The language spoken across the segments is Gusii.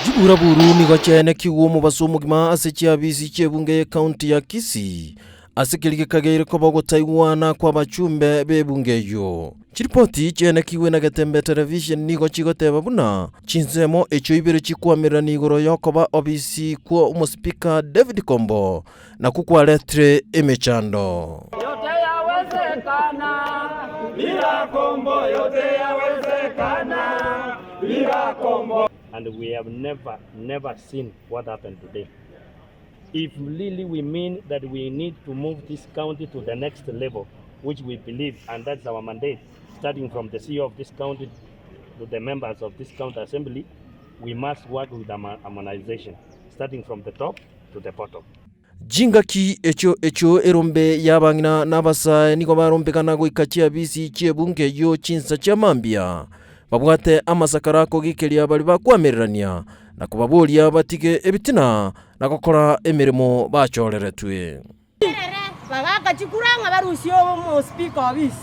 Chiburaburu nigo chiaenekigwe omobaso omogima ase chiabisi chi'ebunge y'ecounty ya Kisii ase keria gekageire koba ogotaigwana kw'abachumbe b'ebunge eyio. Chiripoti chiaenekigwe na Getembe Television nigo chigoteba buna chinsemo echio ibere chikwamererania igoro y'okoba obisi kwo omosipika David Kombo nakwo kwaretire emechando. Yote yawezekana bila kombo, yote yawezekana bila kombo. And we have never, never seen what happened today. If really we mean that we need to move this county to the next level, which we believe, and that's our mandate, starting from the CEO of this county to the members of this county assembly, we must work with harmonization, starting from the top to the bottom. Chingaki echio echio erombe y'abang'ina na abasae nigo barombekana goika chiabisi chi'ebunge eyio chinsa chia mambia, babwate amasakara akogikeria baria bakwamererania, na kobaboria batige ebitina na gokora emeremo bachoreretwe. Bagaaka chikura ng'a barusie omosipika obisi.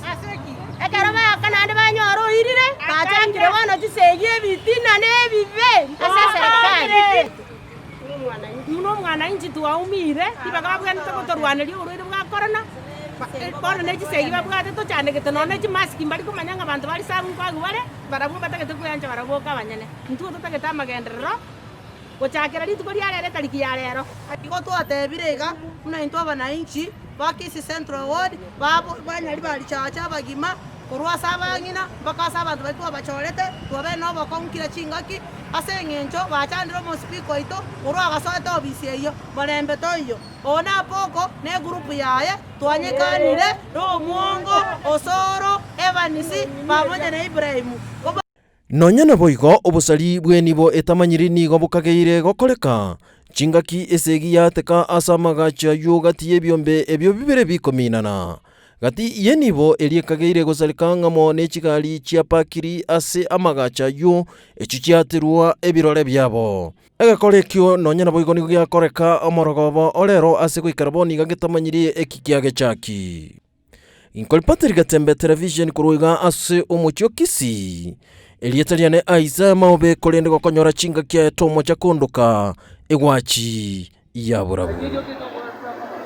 Ekero baaka naende banyora oirire, bachakire bono chisegi ebitina na ebibe ase eserekari. Buna omwananchi twaumire, ribaga babwenerete gotorwaneria oborwaire bwa korona, bono ne chisegi babwate tochandegete nonya ne chimaski mbari komanya ng'a abanto ba risabu nkoagwa bare, barabwo mbatagete kweancha barabwo boka abanyene. Intwe totagete amagenderero. Gochakera rituko ria rero etariki ya rero. Igo twatebire iga, buna intwe abanainchi ba Kisii Central Ward, banyaribarichache abagima korwa ase abang'ina mpaka ase abanto baria twabachorete, twabeire nobokong'u kera chingaki, ase eng'encho bachandire omospeaker oito korwa agasoete ofisi eyio, morembe toiyo. Oyo Napoko ne egroup yaye twanyekanire nomwongo, Osoro, Evans, pamoja na Ibrahim. Nonya naboigo obosari bw'enibo etamanyiri nigo bokageire gokoreka, chingaki esegi yateka ase amagacho ayio gati y'ebiombe ebio bibere bikominana. Gati y'enibo eria ekageire gosareka ng'amo ne chigari chiapakiri ase amagacho ayio, echio chiaterwa ebirore biabo. Egekora ekio nonya naboigo nigo giakoreka omorogoba o rero ase goikera bono iga getamanyiri eki kiagechaki. Inkoripoteria Getembe Television korwa iga ase omochie o Kisii. Erieta riane Isaiah Maobe korende gokonyora chingaki aye tomocha kondoka egwachi ya borabu.